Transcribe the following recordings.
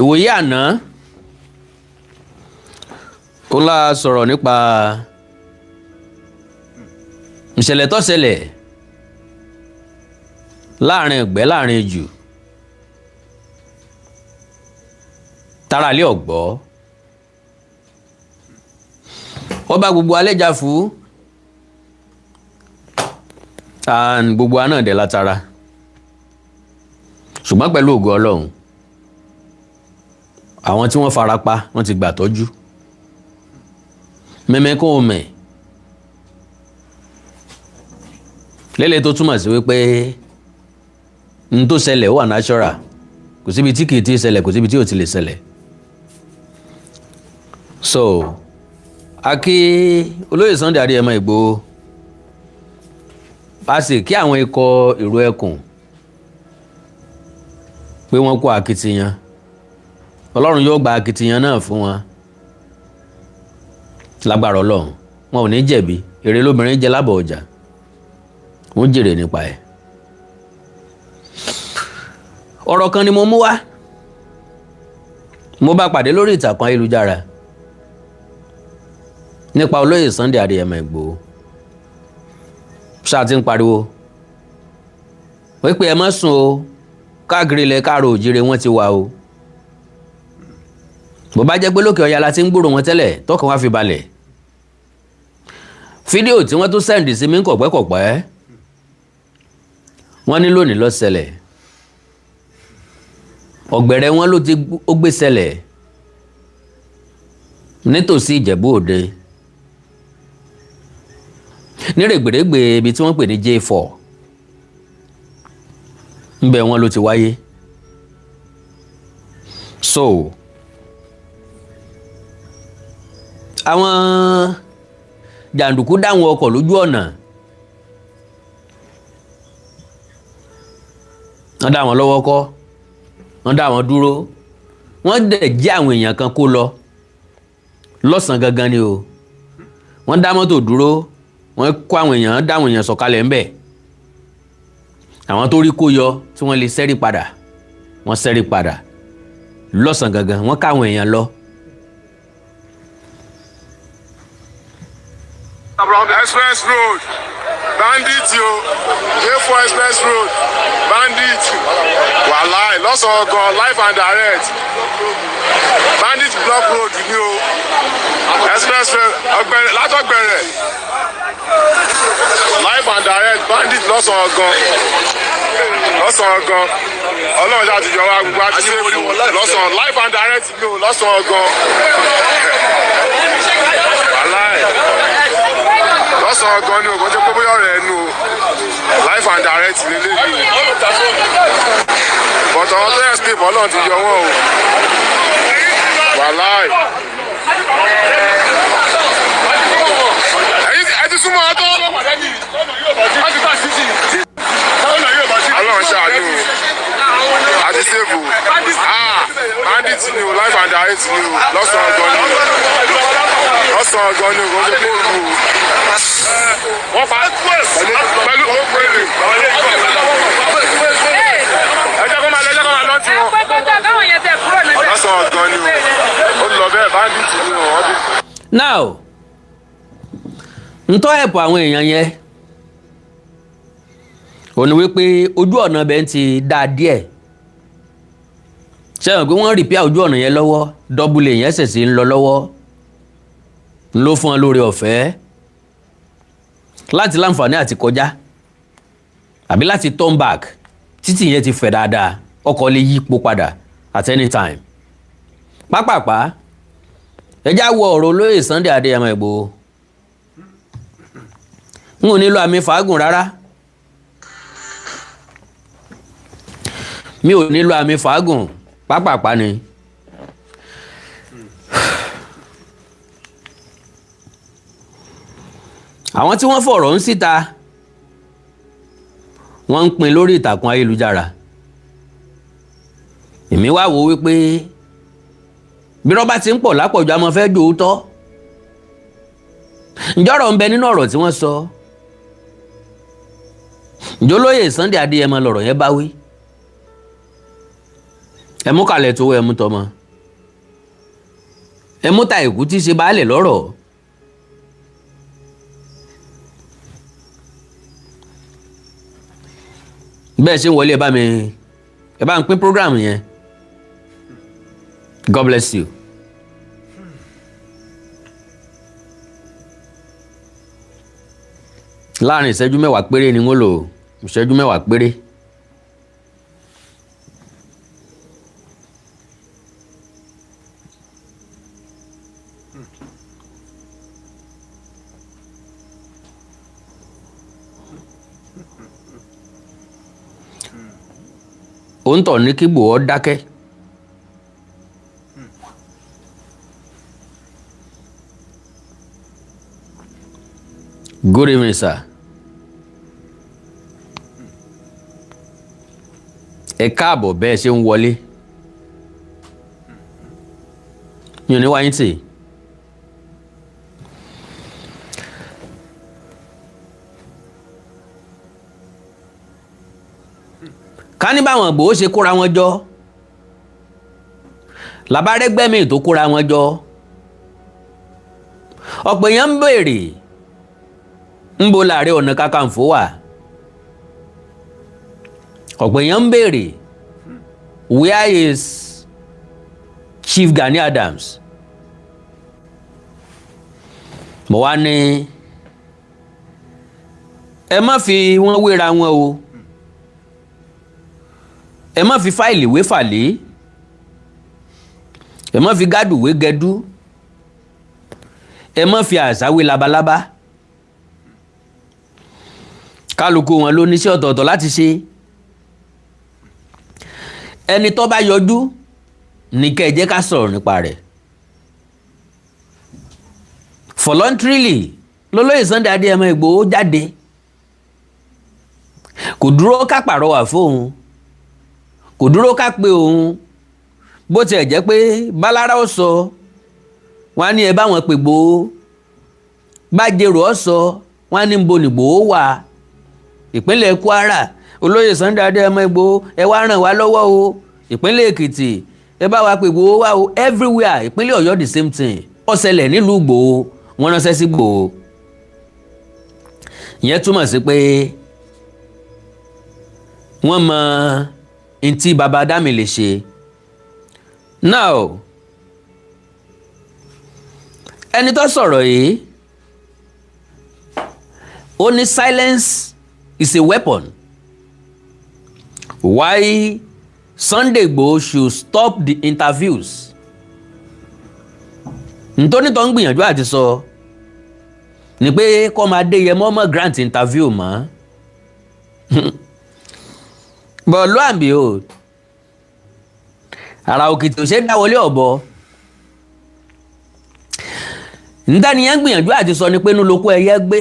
Ìwòye àná ó la sọ̀rọ̀ nípa ìṣẹ̀lẹ̀ tó ṣẹlẹ̀ láàrin ìgbẹ́, láàrin ijù, táralé ọ̀gbọ́. Ó bá gbogbo alẹ́jà fún and gbogbo wa náà dẹ̀ látara, ṣùgbọ́n pẹ̀lú ògo Ọlọ́run, àwọn tí wọ́n fara pa, wọ́n ti gbà tọ́jú mẹ́mẹ́kún omi lélẹ̀, tó túmọ̀ sí wípé n tó ṣẹlẹ̀, ó wà natural. Kò síbi tí kìí ti ṣẹlẹ̀, kò síbi tí ò ti lè ṣẹlẹ̀. So a kí olóyè Sunday Adéyẹmọ Ìgbòho, a sì kí àwọn ikọ̀ ìró ẹkùn pé wọ́n kó akitiyan. Ọlọ́run yóò gba akitiyan náà fún wọn lágbára Ọlọ́run. Wọn ò ní jẹ̀bi. Èrè lóbìnrin jẹ lábọ̀ ọjà, wọ́n jèrè nípa ẹ̀. Ọ̀rọ̀ kan ni mo mú wá, mo bá pàdé lórí ìtàkùn ayélujára nípa olóyè Sunday Adéyẹmọ Ìgbòho. Ṣáà ti ń pariwo wípé ẹ má sùn o, káàkiri ilẹ̀ káàró òjìrè wọ́n ti wà o. Bó bá jẹ́ pé lókè ọya la ti ń gbúrò wọn tẹ́lẹ̀, tọkàn wá fi balẹ̀. Fídíò tí wọ́n tún send sí mi ń kọ̀pẹ́kọ̀pẹ́, wọ́n ní lónìí ló ṣẹlẹ̀. Ọ̀gbẹ̀rẹ̀ wọn ló ti ó gbé ṣẹlẹ̀ nítòsí Ìjẹ̀bú Òde, ní rẹ̀gbẹ̀rẹ̀gbẹ̀ ibi tí wọ́n pè ní J4 ńbẹ̀ wọn ló ti wáyé. So àwọn jàǹdùkú dáwọn ọkọ̀ lójú ọ̀nà, wọ́n dá wọn lọ́wọ́ kọ́, wọ́n dá wọn dúró, wọ́n dẹ̀ jí àwọn èèyàn kan kó lọ lọ́sàn-án gangan ni o. Wọ́n dá mọ́tò dúró, wọ́n kó àwọn èèyàn, dá àwọn èèyàn sọ̀kalẹ̀ ńbẹ̀. Àwọn tó rí kó yọ, tí wọ́n lè ṣẹ́rí padà, wọ́n ṣẹ́rí padà lọ́sàn-án gangan. Wọ́n ká àwọn èèyàn lọ. Express Road, bandit o. J4 Express Road, bandit. Wàláì, lọ́sàn-án gan, live and direct, bandit block road ni o. Express Road, ọgbẹrẹ látọgbẹrẹ, live and direct, bandit lọ́sàn-án gan, lọ́sàn-án gan. Ọlọ́run ṣáà ti yọ wá, gbogbo àti safe lọ́sàn-án, live and direct ni o, lọ́sàn-án gan. Wàláì, lọ́sàn-án gan ni o. Kò jẹ́ pé bóyá ọ̀rẹ́ ẹnu o, live and direct lélẹ́yìí, but àwọn tó escape, Ọlọ́run ti yọ wọ́n o. Wàláì. Ẹ̀yin ẹ ti súnmọ́ ọ tó. Ọlọ́run ṣàánú o, àti safe o. Ah, bandit ni o, live and direct ni o, lọ́sàn-án gan ni o, lọ́sàn-án gan ni o. Kò jẹ́ pé òru o. Wọ́n pa pẹ̀lú pẹ̀lú. Ẹ jẹ́ kó máa lọ, ẹ jẹ́ kó máa lọ tí wọn. Lọ́sàn-án gan ni o, ó lọ bẹ́ẹ̀, bandit ni o, wọ́n ti. Now, ntọ́ ẹ̀pọ̀ àwọn èèyàn yẹn ò ní wípé ojú ọ̀nà bẹ́ẹ̀ ti dáa díẹ̀. Sẹ́wọ̀n pé wọ́n repair ojú ọ̀nà yẹn lọ́wọ́, double yẹn ṣẹ̀ṣẹ̀ ń lọ lọ́wọ́, ló fún wọn lórí ọ̀fẹ́ láti láǹfààní àti kọjá àbí láti turn back. Títì yẹn ti fẹ̀ dáadáa, ọkọ̀ lè yípo padà at any time. Pápápá, ẹ já wọ ọ̀rọ̀ olóyè Sunday Adéyẹmọ Ìgbòho. N ò nílò àmì fàágùn rárá, mi ò nílò àmì fàágùn, pápápá ni. Àwọn tí wọ́n fọ̀rọ̀ ń síta, wọ́n ń pín lórí ìtàkùn ayélujára. Èmi wá wo wípé bí rọ́bà ti ń pọ̀ lápọ̀jù, àmọ́ fẹ́ jòótọ́. Ǹjọ́rọ̀ ń bẹ nínú ọ̀rọ̀ tí wọ́n sọ? Ǹjọ́ lóye Sunday Adéyẹmọ lọ̀rọ̀ yẹn bá wí? Ẹ mú kalẹ̀ tó, ẹ mú tọmọ, ẹ mú ta ìkú tí í ṣe baálẹ̀ lọ́rọ̀. Bẹ́ẹ̀ ṣe ń wọlé, ẹ bá mi, ẹ bá ń pín program yẹn. God bless you. Láàrin ìṣẹ́jú 10 péré ni wọ́n lò, ìṣẹ́jú 10 péré. Òǹtọ̀ ní kí Ìgbòho dákẹ́. Good evening, sir. Ẹ káàbọ̀ bẹ́ẹ̀ ṣe ń wọlé. Mi ò ní wáyé tì. Ká ní báwọn Ìgbòho ṣe kóra wọn jọ làbárẹ́gbẹ́ mi tó kóra wọn jọ, ọ̀pọ̀ èèyàn ń béèrè ńbo l'Ààrẹ Ọ̀nà Kakanfò wà. Ọ̀pọ̀ èèyàn ń béèrè, where is Chief Gani Adams? Mo wá ní ẹ má fi wọ́n wéra wọn o, ẹ má fi fáìlì wé fàlẹ́, ẹ má fi gádù wé gẹdú, ẹ má fi àṣà wé labalábá. Kálukú wọn ló níṣẹ́ ọ̀tọ̀ọ̀tọ̀ láti ṣe. Ẹni tó bá yọjú ní kẹ́ ẹ jẹ́ ká sọ̀rọ̀ nípa rẹ̀. Voluntarily lólóyè Sunday Adéyẹmọ Ìgbòho jáde, kò dúró ká pàrọwà fóun, kò dúró ká pé òun. Bó tiẹ̀ jẹ́ pé bálára ó sọ wọn á ní ẹ báwọn pè Ìgbòho, bájèrò ó sọ wọn á ní bo nìgbòho wà ìpínlẹ̀ Kwara, olóyè Sunday Adéyẹmọ Ìgbòho, ẹ wá ràn wá lọ́wọ́ o. Ìpínlẹ̀ Èkìtì, ẹ bá wa pè Ìgbòho wá o. Everywhere, ìpínlẹ̀ Ọ̀yọ́, the same thing ó ṣẹlẹ̀ nílùú Ìgbòho, wọ́n ránṣẹ́ sí Ìgbòho. Ìyẹn túmọ̀ sí pé wọ́n mọ ntí baba Dami lè ṣe. Now, ẹni tó sọ̀rọ̀ yìí, ó ní silence is a weapon, why Sunday Igboho should stop the interviews. Ntónítọ̀ ń gbìyànjú àti sọ ni pé kó máa Adéyẹmọ mọ́ grant interview mọ́. But lo and behold, ara òkìtì ò ṣe é dáwọlé ọ̀bọ. Ntànìyàn gbìyànjú àti sọ ni pé inú lóko ẹyẹ gbé.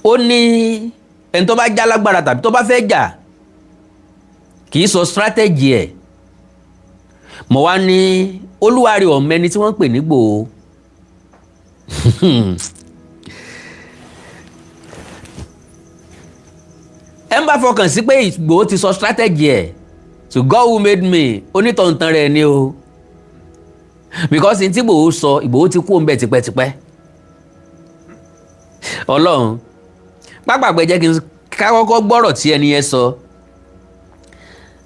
Ó ní ẹni tó bá já lágbára tàbí tó bá fẹ́ jà kì í sọ strategy ẹ̀. Mo wá ní olúwarí ọ̀mẹni tí wọ́n ń pè ní Ìgbòho. Ẹ ń bá fọkàn sí pé Ìgbòho ti sọ strategy ẹ̀, to God who made me, onítọ̀ǹtàn rẹ̀ ni o, because n tí Ìgbòho sọ, Ìgbòho ti kú òun bẹ́ẹ̀ tipẹ́tipẹ́. Ọlọ́run pápákọ̀, jẹ́ kí n ká kọ́kọ́ gbọ́rọ̀ tí ẹni yẹn sọ,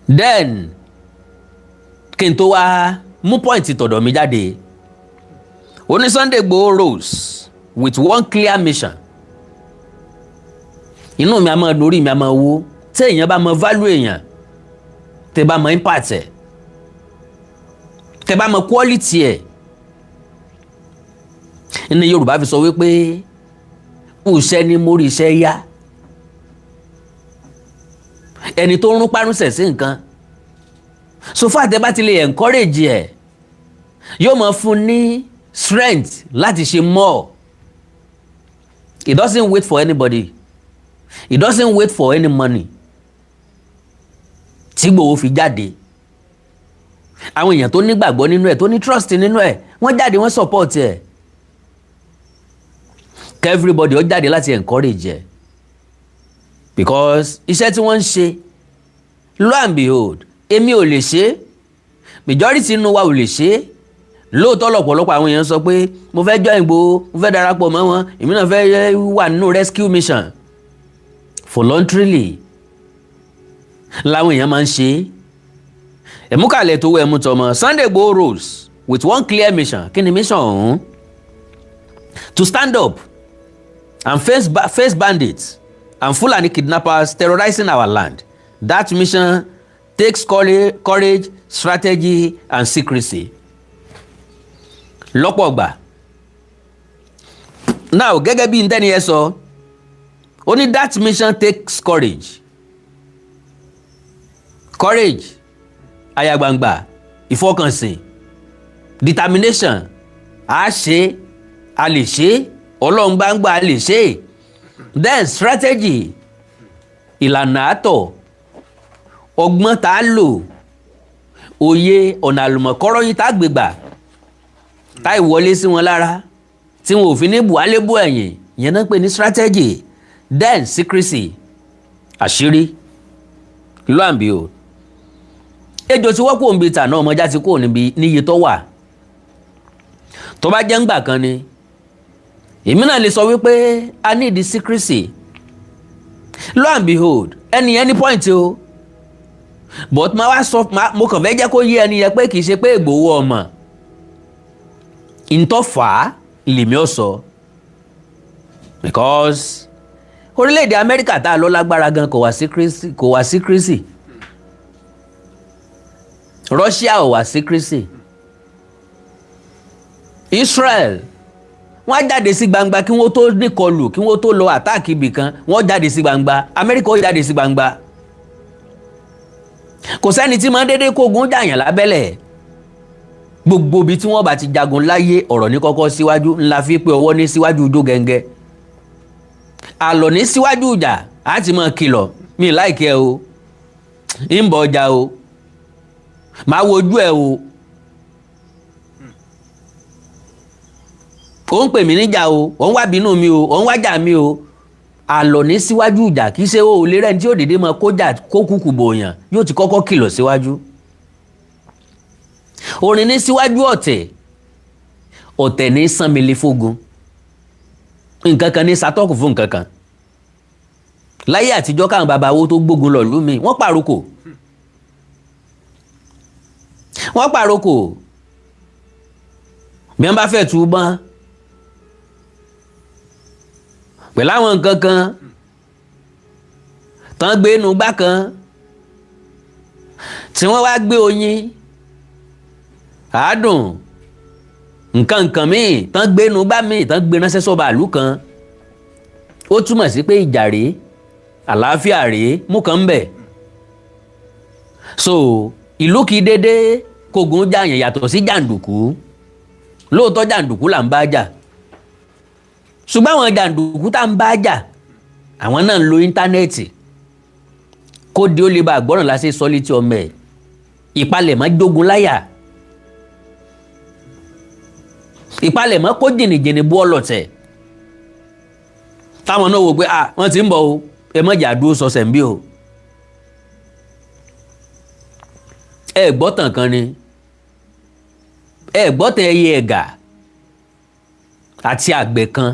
then kí n tó wá mú point tọ̀dọ̀ mi jáde. Ó ní Sunday Igboho rose with one clear mission. Inú mi a máa lórí mi a máa wó tí èèyàn bá mọ value èèyàn, tẹ́ bá mọ impact ẹ̀, tẹ́ bá mọ quality ẹ̀. Ní Yorùbá fi sọ wípé òṣẹ́ ni mórí iṣẹ́ yá, ẹni tó ń rún párúnṣẹ̀ sí nǹkan. So far tẹ́ bá ti lè encourage ẹ̀, yóò máa fún ní strength láti ṣe more. It doesn't wait for anybody, it doesn't wait for any money. Tí Ìgbòho fi jáde, àwọn èèyàn tó nígbàgbọ́ nínú ẹ̀, tó ní trust nínú ẹ̀, wọ́n jáde, wọ́n support ẹ̀. Everybody ó jáde láti encourage ẹ̀, because iṣẹ́ tí wọ́n ń ṣe Lo and behold, èmi ò lè ṣe é, majority nínú wa ò lè ṣe é. Lóòótọ́, lọ̀pọ̀lọpọ̀ àwọn èèyàn sọ pé mo fẹ́ join Ìgbòho, mo fẹ́ darapọ̀ mọ́ wọn, èmi náà fẹ́ wà nínú rescue mission. Voluntarily làwọn èèyàn máa ń ṣe é. Ẹ̀múkàlẹ̀ tó wọ ẹ̀mú tọmọ. Sunday Igboho rose with one clear mission. Kí ni mission ọ̀hún? To stand up and face bandits and Fulani kidnappers terrorizing our land. That mission takes courage, strategy and secrecy. Lọ́pọ̀ ọgbà now, gẹ́gẹ́ bí ntẹ́ni yẹn sọ, ó ní that mission takes courage. Courage, àyàgbàǹgbà, ìfọkànsìn, determination. A ṣe, a lè ṣe, Ọlọ́run gbangba, a lè ṣe. Then strategy, ìlànà àtọ̀, ọgbọ́n tá a lò, òye ọ̀nà àlùmọ̀kọ́rọ́ yìí tá a gbégbà tá ìwọlé sí wọn lára tí wọn ò fi ní buhálébù ẹ̀yìn yẹn náà pè ní strategy. Then secrecy, àṣírí. Lo and behold, ejò tí wọ́n kò ń bi tà náà, ọmọjá ti kò níbi níye tó wà. Tó bá jẹ́ ńgbà kan ni, èmi náà lè sọ wípé a need the secrecy. Lo and behold, ẹni yẹn ní point o, but máa wá sọ, mo kàn fẹ́ jẹ́ kó yé ẹni yẹn pé kì í ṣe pé Ìgbòho ọmọ ntọ́fà lèmi ọ̀ sọ, because orílẹ̀-èdè Amẹ́ríkà tá a lọ lágbára gan, kò wá secrecy, kò wá secrecy. Russia ò wá secrecy. Israel, wọ́n á jáde sí gbangba kí wọ́n tó níkọlù, kí wọ́n tó lọ attack ibì kan, wọ́n jáde sí gbangba. Amẹ́ríkà ó jáde sí gbangba. Kò sẹ́ni tí máa ń dédé kógun jàyàn lábẹ́lẹ̀. Gbogbo ibi tí wọ́n bá ti jagun láyé, ọ̀rọ̀ ní kọ́kọ́ síwájú ńlá fi pé ọwọ́ ní síwájú ijó gẹ́ngẹ́, àlọ́ ní síwájú ìjà. Á ti máa kìlọ̀, mi láìkẹ́ o, ń bọ̀ ọjà o, máa wojú ẹ o, ó ń pè mí níjà o, ó ń wá bínú mi o, ó ń wájà mi o. Àlọ́ ní síwájú ìjà. Kì í ṣe o lè rẹ́ni tí ó dédé máa kójà kó kúkú bòyàn, yóò ti kọ́kọ́ kìlọ̀ síwájú. Orin ní síwájú ọ̀tẹ̀, ọ̀tẹ̀ ní sánmilé fógun. Nǹkan kan ní satọ́kù fún nǹkan kan. Láyé àtijọ́, káwọn bàbá wo tó gbógun lọ lú mi, wọ́n pàrokò, wọ́n pàrokò. Bí wọ́n bá fẹ́ tú bọ́n pẹ̀lú àwọn nǹkan kan tán gbé inú gbá kan tí wọ́n wá gbé oyin àádùn, nǹkan nǹkan míì tán gbé inú gbá míì tán gbé ránṣẹ́ sọ́ba àlú kan, ó túmọ̀ sí pé ìjà rèé, àlàáfíà rèé, mú kan ń bẹ̀. So ìlú kì í dédé kógun jàyàn, yàtọ̀ sí jàǹdùkú. Lóòótọ́, jàǹdùkú là ń bá jà, ṣùgbọ́n àwọn jàǹdùkú tá ń bá jà, àwọn náà ń lo íńtánẹ́ẹ̀tì kó di ó lè bá àgbọ̀ràn láṣẹ sọ létí ọmọ ẹ̀. Ìpalẹ̀mọ́ jogun láyà, ìpalẹ̀mọ́ kó jìnnìjìnnì bú ọlọ̀tẹ̀ táwọn náà wò pé ah, wọ́n ti ń bọ̀ o, ẹ má jà dúró sọsẹ̀ ń bí o. Ẹ gbọ́tàn kan ni, ẹ gbọ́tàn ẹyẹ ẹ̀gà àti àgbẹ̀ kan.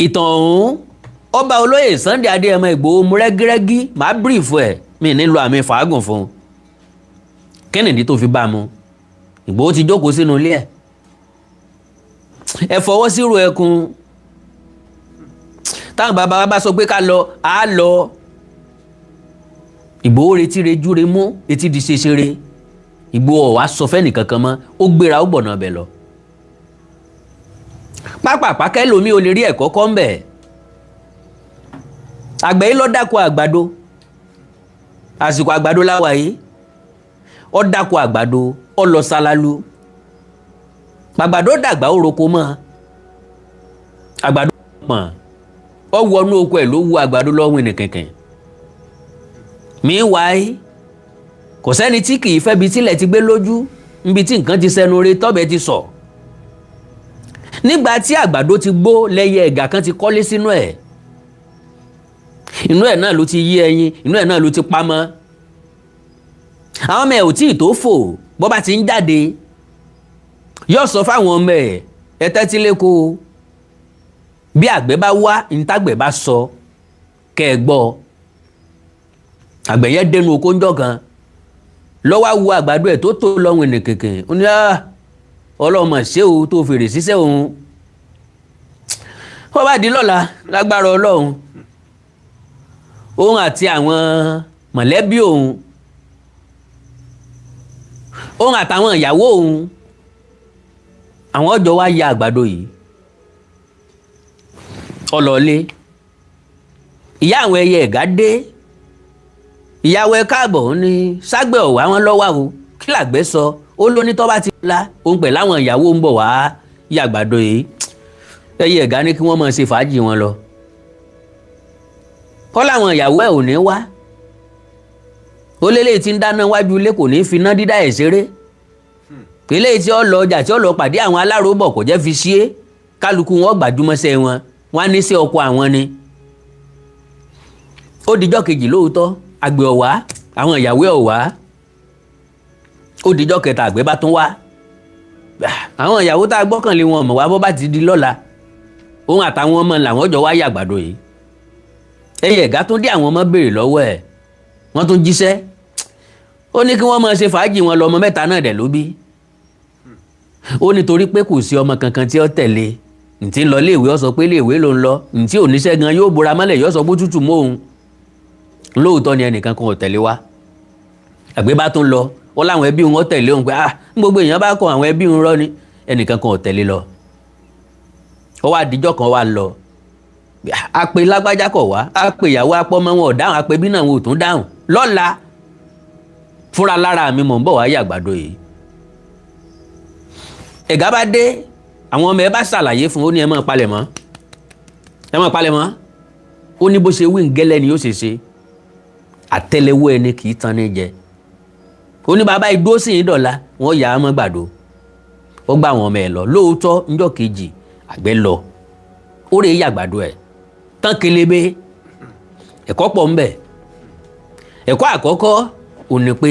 Ìtàn ọ̀hún, ọba olóyè Sunday Adéyẹmọ Ìgbòho mú rẹ́gírẹ́gí. Màá bírífù ẹ̀, mi nílò àmì fàágùn fún un. Kí nìdí tó fi bá a mu? Ìgbòho ti jókòó sínú ilé ẹ̀, ẹ fọwọ́ sírò ẹkùn. Táwọn bàbá wa bá sọ pé ká lọ, á lọ. Ìgbòho retí rejú re mú etí di ṣeṣere. Ìgbòho ọ̀wá sọ fẹ́ nìkankan mọ́, ó gbéra, ó gbọ̀nà ọbẹ̀ lọ. Pápápá kẹ́lòmí ò lè rí ẹ̀kọ́ kọ́ ń bẹ̀. Àgbẹ̀ yìí ló dáko àgbàdo. Àsìkò àgbàdo láwa yìí. Ó dáko àgbàdo, ó lọ sálálú. Àgbàdo dàgbà, ó roko mọ́ àgbàdo pọ̀n, ó wọnú oko ẹ̀ ló wu àgbàdo lọ́wọ́ ẹnìkẹ̀kẹ̀. Meanwhile, kò sẹ́ni tí kì í fẹ́ bi tílẹ̀ ti gbé lójú, níbi tí nǹkan ti sẹnu re, tọ́bẹ̀ ti sọ̀. Nígbà tí àgbàdo ti gbó, lẹ́yẹ ẹ̀gà kan ti kọ́lé sínú ẹ̀. Inú ẹ̀ náà ló ti yí ẹyin, inú ẹ̀ náà ló ti pamọ́. Àwọn ọmọ ẹ̀ ò tí ì tó fò. Bọ́ bá ti ń jáde, yóò sọ fáwọn ọmọ ẹ̀, "Ẹ tẹ́tí lẹ́kọ̀ọ́, bí àgbẹ̀ bá wá, ntàgbẹ̀ bá sọ kẹ́ ẹ gbọ́." Àgbẹ̀ yẹn dénú oko ńjọ́ kan, lọ́wọ́ wo àgbàdo ẹ̀ tó tó lọ́wọ́ ẹnì kèkè. Ó ní, "Ọlọ́mọ ṣé o tó fèrè síṣẹ́ òun. Wọ́n bá di lọ́la, lágbára Ọlọ́run, òun àti àwọn mọ̀lẹ́bí òun, òun àtàwọn ìyàwó òun, àwọn ọjọ́ wa ya àgbàdo yìí." Ọlọ́ọ̀lé, ìyá àwọn ẹyẹ ẹ̀gá dé. "Ìyàwó, ẹ káàbọ̀." Ó ní, "Ságbẹ̀ ọ̀wá wọn lọ́wọ́ o. Kí làgbẹ́ sọ?" Ó ló ní tó bá ti la, òun pẹ̀lú àwọn ìyàwó ń bọ̀ wá ya àgbàdo yìí. Ẹyẹ ẹ̀gá ní kí wọ́n máa ṣe fàájì wọn lọ, kọ́ làwọn ìyàwó ẹ̀ ò ní wá. Ó lélẹ́yìí tí ń dáná wájú ilé, kò ní fi iná dídá ẹ̀ ṣeré. Eléyìí tí ó lọ ọjà, tí ó lọ pàdé àwọn aláròbọ̀, kò jẹ́ fi ṣe é. Kálukú wọn gbàjúmọ́sẹ́ wọn, wọn á ní sí ọkọ àwọn ni. Ó dijọ́ kejì, lóòótọ́, àgbẹ̀ ọ̀wá, àwọn ìyàwó ẹ̀ ọ̀wá. Ó dijọ́ kẹta, àgbẹ̀ bá tún wá. Àwọn ìyàwó tá a gbọ́kànlé wọn mọ̀ wá. Bọ́ bá ti di lọ́la, òun àtàwọn ọmọ làwọn jọ wá yàgbàdo yìí. Ẹyẹ ẹ̀gá tún dé, àwọn ọmọ béèrè lọ́wọ́ ẹ̀, wọ́n tún jíṣẹ́. Ó ní kí wọ́n máa ṣe fàájì wọn lọ. Ọmọ mẹ́ta náà dẹ̀ ló bí. Ó nítorí pé kò sí ọmọ kankan tí ó tẹ̀lé. Ntí ń lọ iléèwé, ó sọ pé iléèwé ló ń lọ. Ntí oníṣẹ́ gan yóò bora mọ́lẹ̀, yóò sọ pé tútù mọ́ òun. Lóòótọ́ ni, ẹnìkan kan ò tẹ̀lé wa. Àgbẹ̀ bá tún lọ, ó láwọn ẹbí wọn tẹ̀lé òun, pé ah, gbogbo èèyàn bá kọ àwọn ẹbí òun rọ́ ni, ẹnìkan kan ò tẹ̀lé lọ. Ó wá díjọ́ kan, wá lọ, àpè lágbájá kọ̀ wá, àpè ìyàwó apọ́mọ wọn ò dáhùn, àpè bí náà wọn ò tún dáhùn. Lọ́la, fúnra lára mi mò ń bọ̀ wá yàgbàdo yìí. Ẹ̀gá bá dé, àwọn ọmọ ẹ bá ṣàlàyé fún. Ó ní, "Ẹ máa palẹ̀ mọ́, ẹ máa palẹ̀ mọ́." Ó ní bó ṣe wí ngẹ́lẹ́ ni yóò ṣe ṣe. Àtẹ́lẹwọ́ ẹni kì í tan ní jẹ. Ó ní bàbá igbó sì ń dọ̀la, wọ́n yà á mọ́ gbàdo. Ó gbà àwọn ọmọ ẹ lọ. Lóòótọ́, ńjọ́ kejì, àgbẹ̀ lọ, ó rè é yàgbàdo ẹ̀ tán kelebe. Ẹ̀kọ́ pọ̀ ńbẹ̀. Ẹ̀kọ́ àkọ́kọ́ ò ní pé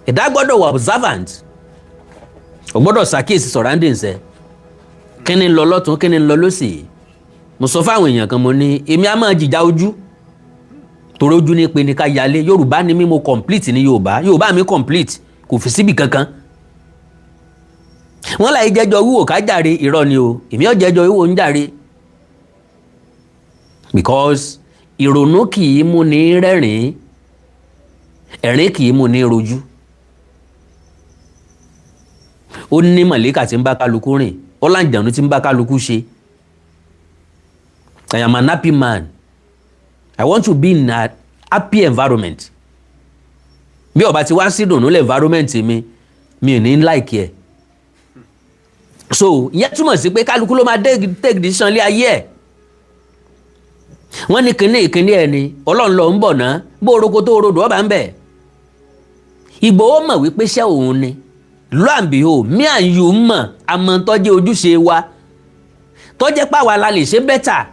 ẹ̀dá gbọ́dọ̀ wà observant. Ò gbọ́dọ̀ ṣàkíyèsí surroundings ẹ̀, kí ni ń lọ lọ́tún, kí ni ń lọ lọ́sì. Mo sọ fáwọn èèyàn kan, mo ní èmi á máa jìjà ojú, torí ojú ní pé ní ká yálé. Yorùbá ni mí, mo complete ní Yorùbá. Yorùbá mi complete, kò fi síbì kankan. Wọ́n láyé jẹ́jọ́ wíwò ká jàre, irọ́ ni o. Èmi ò jẹ́jọ́ wíwò ń jàre, because ìrònú kì í mú ní rẹ́rìn-ín, ẹ̀rín kì í mú ní rojú. Ó ní màlẹ́kà tí ń bá kálukú rìn, ó láǹjànú tí ń bá kálukú ṣe. I am an happy man. I want to be in a happy environment. Bí ó bá ti wá sí dùnú lẹ́ environment mi, mi ò ní like ẹ̀. So ìyẹn túmọ̀ sí pé kálukú ló máa take decision lé ayé ẹ̀. Wọ́n ní kíní ìkíní ẹ̀ ni Ọlọ́run lọ ń bọ̀ ná, bó oroko tó rodò ọba ń bẹ̀. Ìgbòho mọ̀ wípé iṣẹ́ òun ni. Lo and behold, me and you mọ̀, àmọ́ tọ́jú ojúṣe wa tọ́jẹ́ pàwa la lè ṣe better.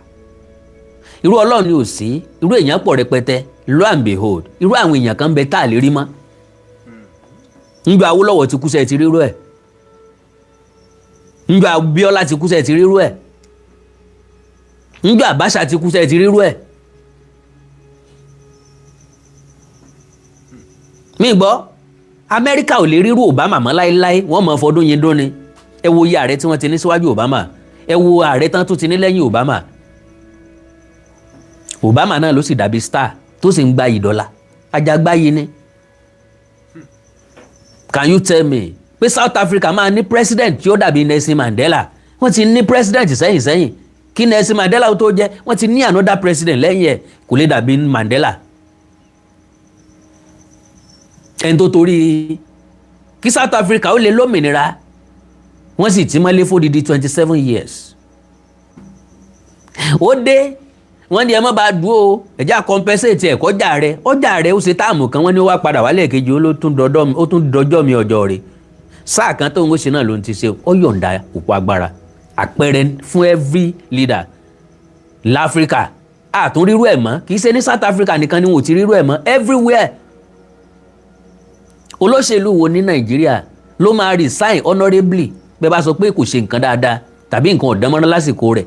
Irú Ọlọ́run ni ò sí, irú èèyàn pọ̀ rẹpẹtẹ. Lo and behold, irú àwọn èèyàn kan bẹ tá a lè rí mọ́. Njọ Awólọ́wọ̀ ti kú, sẹ́ẹ̀ ti rírú ẹ̀? Njọ Abíọ́lá ti kú, sẹ́ẹ̀ ti rírú ẹ̀? Njọ Abacha ti kú, sẹ́ẹ̀ ti rírú ẹ̀? Mi gbọ́, Amẹ́ríkà ò lè rírú Obama mọ́ láéláé. Wọ́n mọ̀ fọdún yín dún ni. Ẹ wo iye ààrẹ tí wọ́n ti ní síwájú Obama, ẹ wo ààrẹ tán tó ti ní lẹ́yìn Obama. Obama náà ló sì dàbí star tó sì ń gba ìdọ́là ajagbáyé ni. Can you tell me pé South Africa máa ní president tí ó dàbí Nelson Mandela? Wọ́n ti ní president sẹ́yìn sẹ́yìn kí Nelson Mandela tó jẹ́. Wọ́n ti ní another president lẹ́yìn ẹ̀, kò lè dàbí Mandela. Ẹni tó torí kí South Africa ó lè lómìnira, wọ́n sì ti mọ́lé fódìdí 27 years. Ó dé, wọ́n ní ẹ má bàa dúró, ẹ̀já compensate ẹ̀ kọjá rẹ̀, ọjà rẹ̀. Ó ṣe term kan, wọ́n ní ó wá padà wálé kejì, ó tún dọjọ́ mi ọjọ́ rẹ̀. Sáà kan tó ń ṣe náà ló ń ti ṣe, ó yọ̀ǹda òpó agbára. Àpẹẹrẹ fún every leader láfíríkà. Àtún rírú ẹ̀ mọ́. Kì í ṣe ní South Africa nìkan ni wọn ò ti rírú ẹ̀ mọ́, everywhere. Olóṣèlú wo ní Nàìjíríà ló máa resign honourably bẹ́ẹ̀ bá sọ pé kò ṣe nǹkan dáadáa tàbí nǹkan ọ̀dánmọ́rán lásìkò rẹ̀?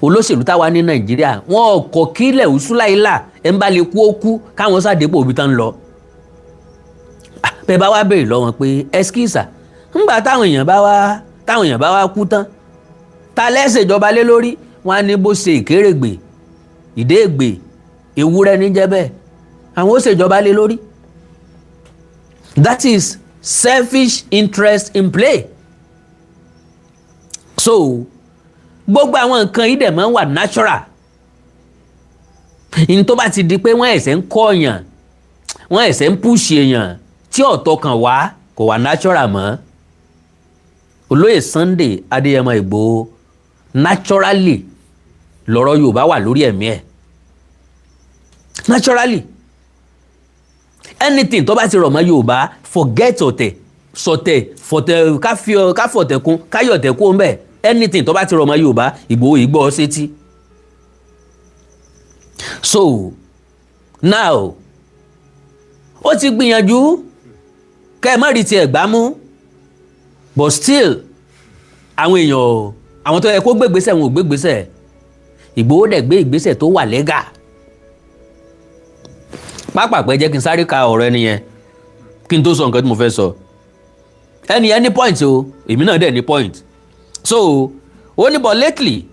Olóṣèlú táwa ní Nàìjíríà, wọn ò kọ̀ kílẹ̀ òṣùláìlà ẹ̀ ń bá lè kú ó kú, káwọn sàdépò òbí tán lọ. Bẹ́ẹ̀ bá wá béèrè lọ́wọ́ pé ẹskísà, ńgbà táwọn èèyàn bá wá kú tán, ta lẹ́sẹ̀ ìjọba lé lórí? Wọn á ní bó ṣe ìkérègbè ìdéègbè ewúrẹ́ níjẹ́ bẹ́ẹ̀, àwọn ó ṣèjọba lé lórí. That is selfish interest in play. So gbogbo àwọn nǹkan yìí dẹ̀ máa ń wà natural. Ní tó bá ti di pé wọ́n ẹ̀sẹ̀ ń kọ́ èèyàn, wọ́n ẹ̀sẹ̀ ń push èèyàn tí ọ̀tọ̀ kan wá, kò wà natural mọ́. Olóyè Sunday Adéyẹmọ Ìgbòho, naturally lọ́rọ̀ Yorùbá wà lórí ẹ̀mí ẹ̀. Naturally, anything tó bá ti rọ̀ mọ́ Yorùbá, forget ọ̀tẹ̀ sọ̀tẹ̀ fọ̀tẹ̀, káfọ̀tẹ̀ kún káyọ̀tẹ̀ kún bẹ́ẹ̀. Anything tó bá ti rọ̀ mọ́ Yorùbá, Ìgbòho ìgbọ́ sétí. So now, ó ti gbìyànjú kẹ́ ẹ má rí tiẹ̀ gbámú, but still àwọn èèyàn, àwọn tó yẹ kó gbégbèsè, wọn ò gbégbèsè. Ìgbòho dẹ̀ gbé ìgbésẹ̀ tó wà lẹ́gà pápápẹ́. Jẹ́ kí n sáré ka ọ̀rọ̀ ẹni yẹn kí n tó sọ nǹkan tí mo fẹ́ sọ. Ẹni yẹn ní point o, èmi náà dẹ̀ ní point. So ó ní, "But lately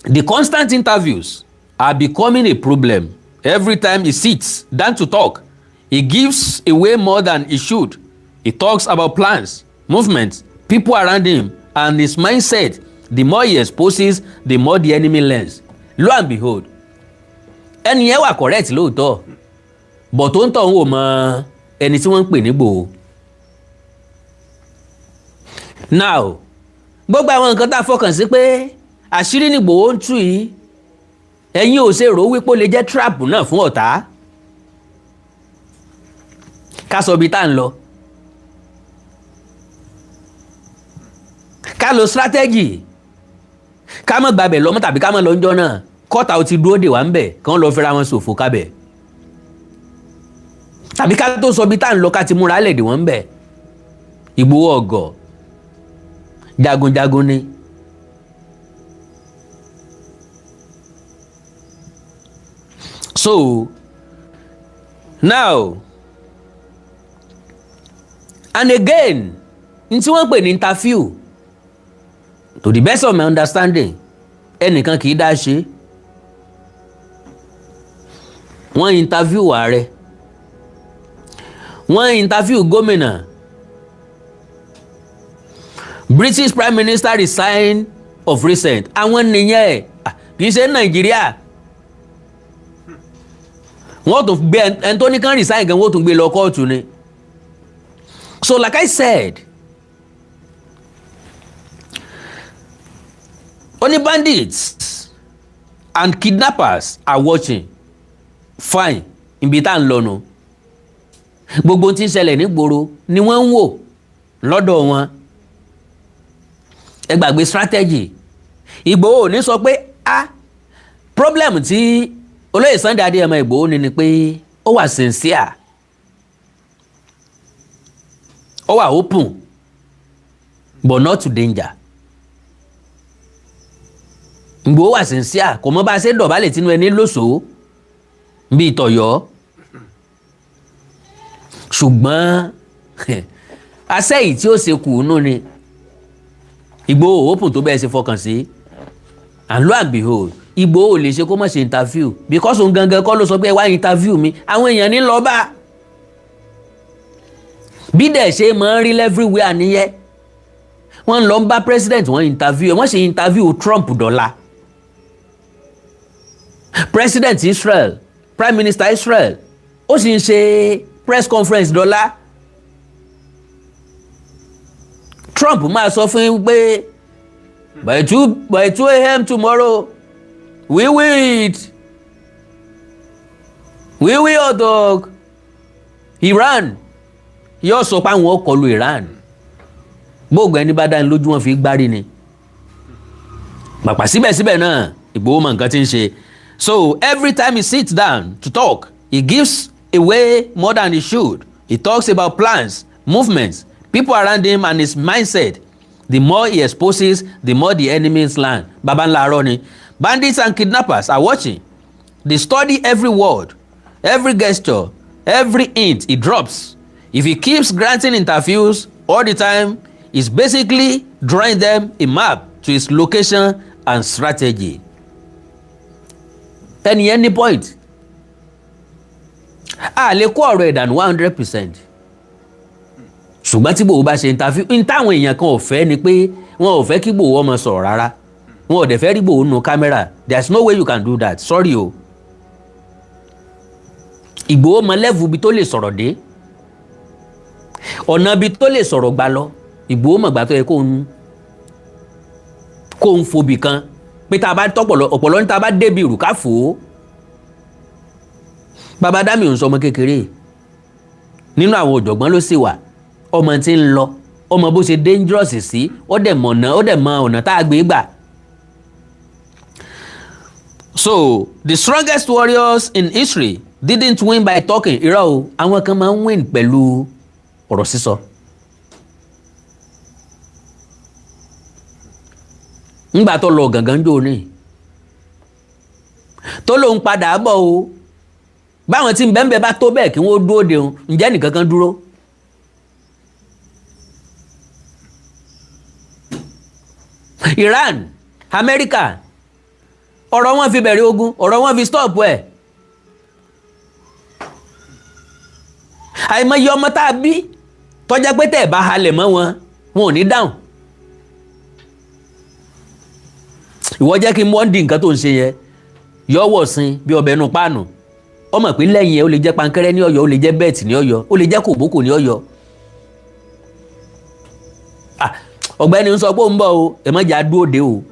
the constant interviews are becoming a problem. Every time he sits down to talk, he gives away more than he should. He talks about plans, movements, people around him and his mindset. The more he exposes, the more the enemy learns." Lo and behold, ẹni yẹn wà correct lóòótọ́, but tó ń tọ̀ ń wò mọ ẹni tí wọ́n ń pè ní Ìgbòho. Now, gbogbo àwọn nǹkan tá a fọkàn sí pé àṣírí ní Ìgbòho ń tú yìí, ẹ̀yin ò ṣe rò wípé ó lè jẹ́ trap náà fún ọ̀tá? Ká sọ ibi tá à ń lọ, ká lo strategy, ká má gbàbẹ̀ lọ́mọ tàbí ká má lọ ńjọ́ náà, kọ́ta ó ti dúró dè wá ń bẹ̀, kán lọ fẹ́ra wọn ṣòfò kábẹ̀, tàbí ká tó sọ ibi tá à ń lọ, ká ti múra lẹ̀ dè wọ́n ń bẹ̀. Ìgbòho ọ̀gọ̀ jagunjagun ni. So now and again, n tí wọ́n pè ní interview, to the best of my understanding, ẹnìkan kì í dá ṣe. Wọ́n interview ààrẹ, wọ́n interview gómìnà. British Prime Minister resign of recent. Àwọn nìyẹn, kì í ṣe Nàìjíríà. Wọ́n tún gbé ẹni tó ní kán resign gan, wọ́n tún gbé lọ kóòtù ni. So like I said, only bandits and kidnappers are watching. Fine, ibi tá à ń lọ nu. Gbogbo tí ń ṣẹlẹ̀ nígboro ni wọ́n ń wò lọ́dọ̀ wọn. Ẹ gbàgbé strategy. Ìgbòho ò ní sọ pé ah, problem tí olóyè Sunday Adéyẹmọ Ìgbòho ní ni pé ó wà sincere, ó wà open, but not to danger. Ìgbòho wà sincere, kò mọ bá a ṣe dọ̀bálẹ̀ tínú ẹni lóṣòó bíi tọ̀yọ́, ṣùgbọ́n asẹ́yìí tí ó ṣe kù nù ni. Ìgbòho open tó bẹ́ẹ̀ ṣe fọkàn sí. And lo and behold, Ìgbòho lè ṣe kó má ṣe interview, because òun gangan kọ́ ló sọ pé ẹ wá interview mi. Àwọn èèyàn ní lọ bá bí dẹ̀ ṣe máa ń rí everywhere nìyẹn. Wọ́n lọ ń bá president, wọ́n interview, wọ́n ṣe interview Trump dọ́là, president Israel, prime minister Israel, ó sì ń ṣe press conference dọ́là. Trump máa sọ fún yín pé by 2 a.m. tomorrow, we will attack Iran. Yóò sọ pé àwọn ó kọlu Iran. Gbóògùn ẹni bá dání lójú wọn fi gbárí ni pàpà. Síbẹ̀síbẹ̀ náà Ìgbòho mọ nǹkan tí ń ṣe. So every time he sits down to talk, he gives away more than he should. He talks about plans, movements, people around him and his mindset. The more he exposes, the more the enemies learn. Baba ńlá arọ ni. Bandits and kidnappers are watching. They study every word, every gesture, every hint he drops. If he keeps granting interviews all the time, he's basically drawing them a map to his location and strategy. Ẹni yẹn ní point. A lè kó ọ̀rọ̀ ìdànù 100%, ṣùgbọ́n tí Ìgbòho bá ṣe interview n táwọn èèyàn kan ò fẹ́ ni pé wọn ò fẹ́ kí Ìgbòho ọmọ sọ̀rọ̀ rárá, wọn ò dẹ̀ fẹ́ rí Ìgbòho nínú camera. There is no way you can do that, sorry o. Ìgbòho mọ level ibi tó lè sọ̀rọ̀ dé, ọ̀nà ibi tó lè sọ̀rọ̀ gbà lọ. Ìgbòho mọ̀gbà tó yẹ kó ń fobì kan pé tá a bá tọ́pọ̀lọ́ ọ̀pọ̀lọ́ ní tá a bá débi ìrù ká fò ó. Bàbá Dami ò ń sọ ọmọ kékeré, nínú àwọn ọ̀jọ̀gbọ́n ló sì wà. Ọmọ tí ń lọ, ọmọ bó ṣe dangerous sí, ó dẹ̀ mọ̀nà, ó dẹ̀ mọ ọ̀nà tá a gbé gbà. So the strongest warriors in history didn't win by talking. Irọ́ o, àwọn kan máa ń win pẹ̀lú ọ̀rọ̀ sísọ. Ńgbà tó lọ gàngán jò ní tó lóun padà bọ̀ o, báwọn tí ń bẹ́ẹ̀ bá tó bẹ́ẹ̀ kí wọ́n dúró de òun, ǹjẹ́ nìkan kan dúró? Iran, Amẹ́ríkà, ọ̀rọ̀ wọn fi bẹ̀rẹ̀ ogun, ọ̀rọ̀ wọn fi stop ẹ̀. Àìmọye ọmọ tá a bí tọ́já pé tẹ́ ẹ̀ bá halẹ̀ mọ́ wọn, wọn ò ní dáhùn. Ìwọ jẹ́ kí n mọ́ di nǹkan tó ń ṣe yẹn yọ̀wọ̀ sin bí ọbẹ̀ inú páànù. Ọmọ pé lẹ́yìn ẹ̀, ó lè jẹ́ pankẹ́rẹ́ ní Ọ̀yọ́, ó lè jẹ́ bẹ́ẹ̀tì ní Ọ̀yọ́, ó lè jẹ́ kòbókò ní Ọ̀yọ́. Ọ̀gbẹ́ni ń sọ pé ó ń bọ̀ o, ẹ má jà dúró de o,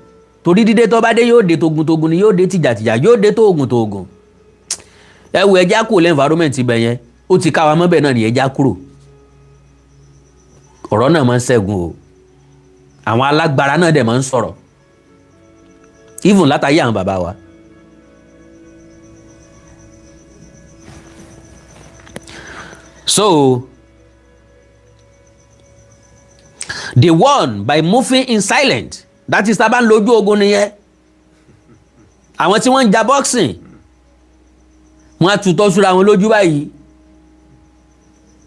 torí dídé tó bá dé, yóò dé togun-togun ni, yóò dé tìjàtìjà, yóò dé tóògùn tóògùn. Ẹ wo, ẹja kúrò lẹ́ environment ibẹ̀ yẹn, ó ti ká wa mọ́bẹ̀ náà ní, ẹja kúrò. Ọ̀rọ̀ náà máa ń ṣẹ́gun o. Àwọn alágbára náà dẹ̀ máa ń sọ̀rọ̀, even látàyé àwọn bàbá wa. So they won by moving in silence. That is, tá a bá ń lójú ogun nìyẹn. Àwọn tí wọ́n ń ja boxing, wọ́n á tutọ́ súra wọn lójú báyìí.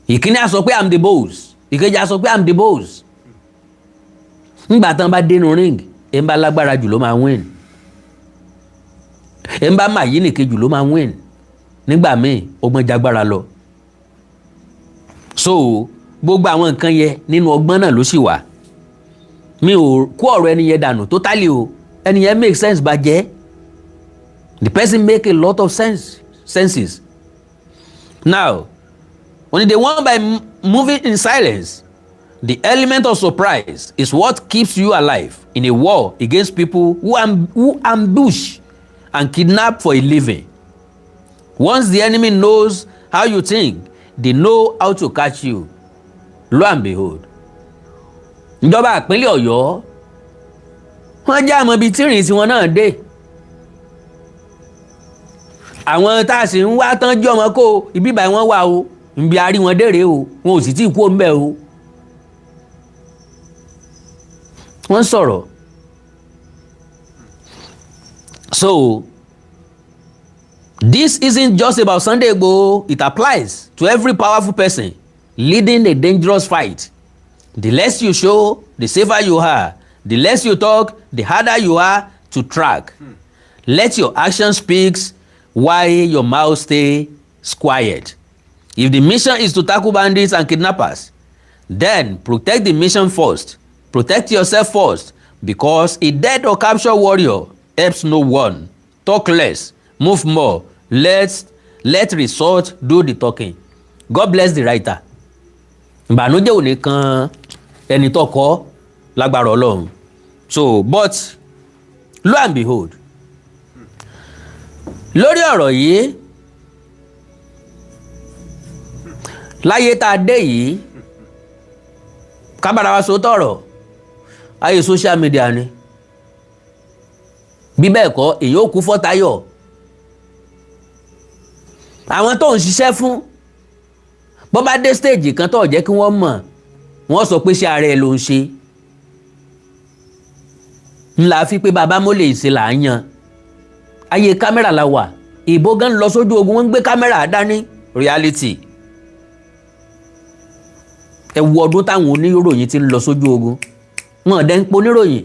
Ìkíní á sọ pé, "I'm the boss." Ìkejì á sọ pé, "I'm the boss." Ńgbà tán bá dénú ring, ẹ̀ ń bá lágbára jù ló máa win, ẹ̀ ń bá mà yí nìkejì ló máa win. Nígbà míì, ọgbọ́n jagbára lọ. So gbogbo àwọn nǹkan yẹn, nínú ọgbọ́n náà ló sì wà. Mi ò kó ọ̀rọ̀ ẹni yẹn dànù totally o. Ẹni yẹn make sense bàjẹ́. The person make a lot of senses. Now, when they won by moving in silence, the element of surprise is what keeps you alive in a war against people who ambush and kidnap for a living. Once the enemy knows how you think, they know how to catch you. Lo and behold, ìjọba ìpínlẹ̀ Ọ̀yọ́, wọ́n já àmọ́ ibi tí ìrìn tiwọn náà dé. Àwọn tá a sì ń wá tán jí ọmọ kó ibi báyìí wọ́n wà o, nbí a rí wọn dèrè o, wọn ò sì tí ì kú òǹbẹ o. Wọ́n sọ̀rọ̀. So this isn't just about Sunday Igboho. It applies to every powerful person leading a dangerous fight. The less you show, the safer you are. The less you talk, the harder you are to track. Let your action speak while your mouth stay quiet. If the mission is to tackle bandits and kidnappers, then protect the mission first. Protect yourself first, because a dead or captured warrior helps no one. Talk less, move more. Let result do the talking. God bless the writer. Ìbànújẹ́ ò ní kan ẹni tó kọ lágbára Ọlọ́run. So, but lo and behold, lórí ọ̀rọ̀ yìí, láyé tá a dé yìí, kábàárà wa sọ tọrọ, ayé social media ni. Bí bẹ́ẹ̀ kọ́, èyí ò kú fọ́tayọ̀. Àwọn tó ń ṣiṣẹ́ fún, bọ́ bá dé stage kan tó jẹ́ kí wọ́n mọ̀, wọ́n sọ pé ṣé ara ẹ̀ ló ń ṣe ńlá fi pé bàbá mọ́lẹ̀ ṣe là ń yan. Ayé kámẹ́rà la wà. Ìbò gan lọ sójú ogun, wọ́n ń gbé kámẹ́rà dání. Reality, ẹ wo ọdún táwọn oníròyìn ti ń lọ sójú ogun, wọn ò dẹ́ ń po oníròyìn.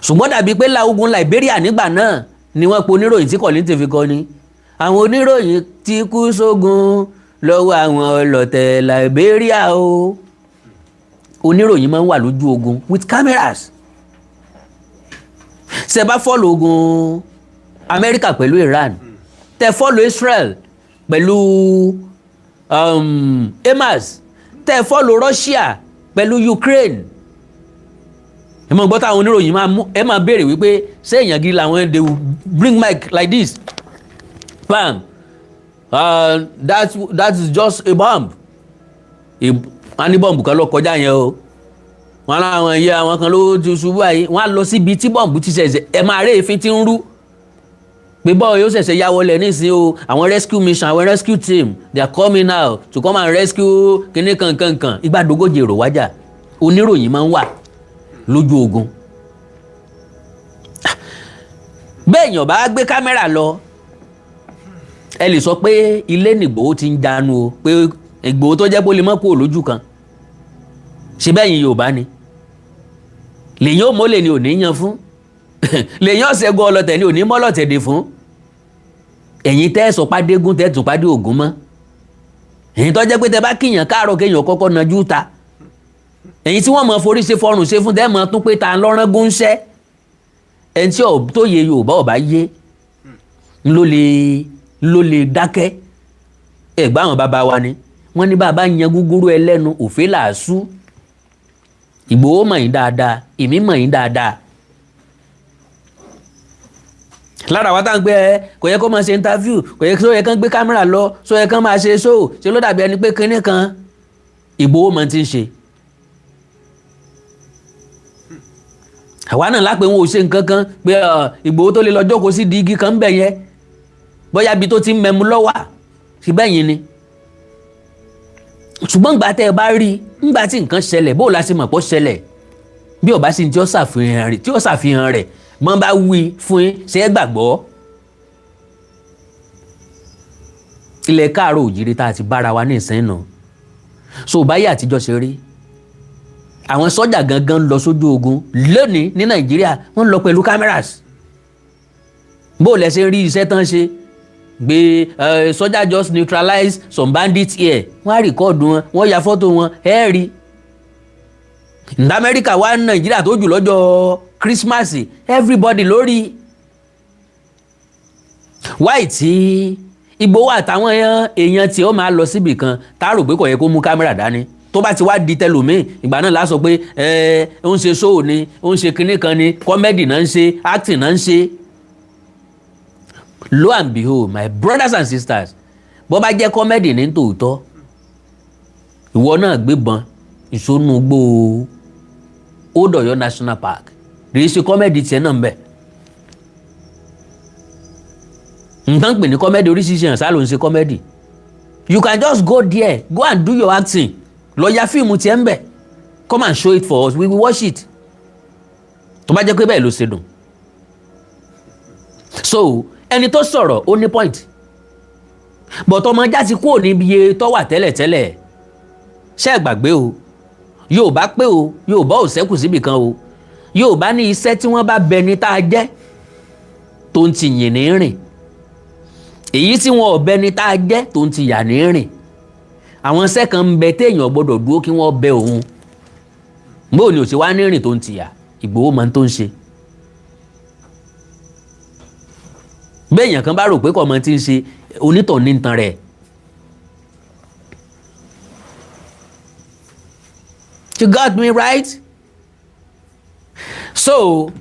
Ṣùgbọ́n dàbí pé ogun Liberia nígbà náà ni wọ́n po oníròyìn tí Kollington fi kọ́ ni àwọn oníròyìn ti kú sógun lọ́wọ́ àwọn ọlọ́tẹ̀ Liberia o. Oníròyìn máa ń wà lójú ogun with cameras. Ṣe bá follow ogun Amẹ́ríkà pẹ̀lú Iran, tẹ follow Israel pẹ̀lú Hamas, tẹ follow Russia pẹ̀lú Ukraine, ẹ máa gbọ́ táwọn oníròyìn máa mú, ẹ máa béèrè wípé ṣé èèyàn gidi làwọn. They will bring mic like this, bam, that is just a bomb. Wọ́n á ní bọ́ǹbù kan ló kọjá yẹn o. Wọ́n láwọn iye àwọn kan ló ti ṣubú àyè. Wọ́n á lọ síbi tí bọ́ǹbù ti ṣẹ̀ṣẹ̀, ẹ máa rí èéfín tí ń rú pé bọ́ọ̀ yóò ṣẹ̀ṣẹ̀ ya wọlé nísìnyí o. Àwọn rescue mission, àwọn rescue team, they are coming now to come and rescue kíní kankankan. Ìgbàdógójì èrò wájà. Oníròyìn máa ń wà lójú ogun. Bẹ́ẹ̀ yàn bá gbé kámẹ́rà lọ, ẹ lè sọ pé ilé nìgbòho ti ń jánu o, pé Ìgbòho tó jẹ́ pé ó lè mọ́ kúrò lójú kan. Ṣe bẹ́yìn Yorùbá ni lèyìn ó mọ́lẹ̀ ni ò ní yan fún lèyìn ọ̀sẹ̀gun ọlọ́tẹ̀ ni ò ní mọ́lọ̀tẹ̀ dè fún. Ẹ̀yin tẹ́ sọ pàdégún, tẹ́ tún pàdé ògún mọ́. Ẹ̀yin tó jẹ́ pé tẹ́ bá kíyàn káàárọ̀, kéèyàn kọ́kọ́ najú ta. Ẹ̀yin tí wọ́n mọ̀ forí ṣe fọrùn ṣe fún, tẹ́ mọ̀ tún pé ta lọ́rán gúnṣẹ́. Ẹni tí tó yẹ Yorùbá ọba yé ló lè dákẹ́. Ẹ̀gbọ́n àwọn bàbá wa ni wọ́n ní bàbá yan gúgúrú ẹlẹ́nu òfé làásù. Ìgbòho mọ̀ yín dáadáa, èmi mọ̀ yín dáadáa. Lára wa tá à ń gbé ẹ, kò yẹ kó máa ṣe interview, kò yẹ kó yẹ kán gbé kámẹ́rà lọ, sọ yẹ kán máa ṣe show, ṣe ló dàbí ẹni pé kinní kan. Ìgbòho mọ̀ ti ń ṣe. Àwa náà lápẹ̀ wọn ò ṣe nǹkan kan pé Ìgbòho tó lè lọ jókòó sí di igi kan ń bẹ̀ yẹn, bóyá ibi tó ti ń mẹ́mu lọ́wà sí bẹ́yìn ni. Ṣùgbọ́n ìgbà tẹ́ ẹ bá rí ńgbà tí nǹkan ṣẹlẹ̀, bó o la ṣe mọ̀ pé ó ṣẹlẹ̀? Bí ó bá sì ní tí ó ṣàfihàn rẹ̀, tí ó ṣàfihàn rẹ̀, mọ́ bá wí fún yín, ṣe é gbàgbọ́? Ilẹ̀ káàárọ̀ òjìrì tá a ti bára wa ní ìsín nù. So báyìí àtijọ́ ṣe rí, àwọn sọ́jà gangan ń lọ sójú ogun lónìí ní Nàìjíríà, wọ́n ń lọ pẹ̀lú cameras. Bó o lẹ ṣe rí iṣẹ́ tán ṣe gbé, sọ́jà just neutralize some bandits here, wọ́n á record wọn, wọ́n ya fọ́tò wọn, ẹ rí ní Amẹ́ríkà wá Nàìjíríà tó jù lọ́jọ́ Christmas, everybody lórí wáì tí Ìgbòho àtàwọn èèyàn tí ó máa lọ síbì kan tá a rò pé kò yẹ kó mú kámẹ́rà dání. Tó bá ti wá di tẹlòmíì, ìgbà náà la sọ pé ẹ ó ń ṣe show ni, ó ń ṣe kinní kan ni, comedy náà ń ṣe, acting náà ń ṣe. Lo and behold, my brothers and sisters, bó bá jẹ́ comedy ní tòótọ́, ìwọ náà gbébọn ìsónú gbó Old Ọ̀yọ́ National Park, rèé ṣe comedy tiẹ̀ náà ń bẹ̀. Nǹkan pè ní comedy oríṣiríṣi hàn sá ló ń ṣe comedy. You can just go there, go and do your acting, lọ ya fíìmù tiẹ̀ ń bẹ̀, come and show it for us, we will watch it. Tó bá jẹ́ pé bẹ́ẹ̀ ló ṣe dùn. So ẹni tó sọ̀rọ̀, ó ní point, but ọmọ ajá ti kúrò níbi iye tó wà tẹ́lẹ̀tẹ́lẹ̀. Ṣé ẹ gbàgbé o? Yorùbá pé o, Yorùbá ò ṣẹ́kù síbì kan o. Yorùbá ní iṣẹ́ tí wọ́n bá bẹ ní tá a jẹ́ tó ń ti yìn ní rìn, èyí tí wọn ò bẹ ní tá a jẹ́ tó ń ti yà ní rìn. Àwọn iṣẹ́ kan ń bẹ téèyàn gbọ́dọ̀ dúró kí wọ́n bẹ òun. Bóò ni ò ṣe wá ní rìn tó ń ti yà? Ìgbòho máa ń tó ń ṣe. Béèyàn kan bá rò pé kò mọ tí ń ṣe, onítọ̀ ní tan rẹ̀. You got me right? So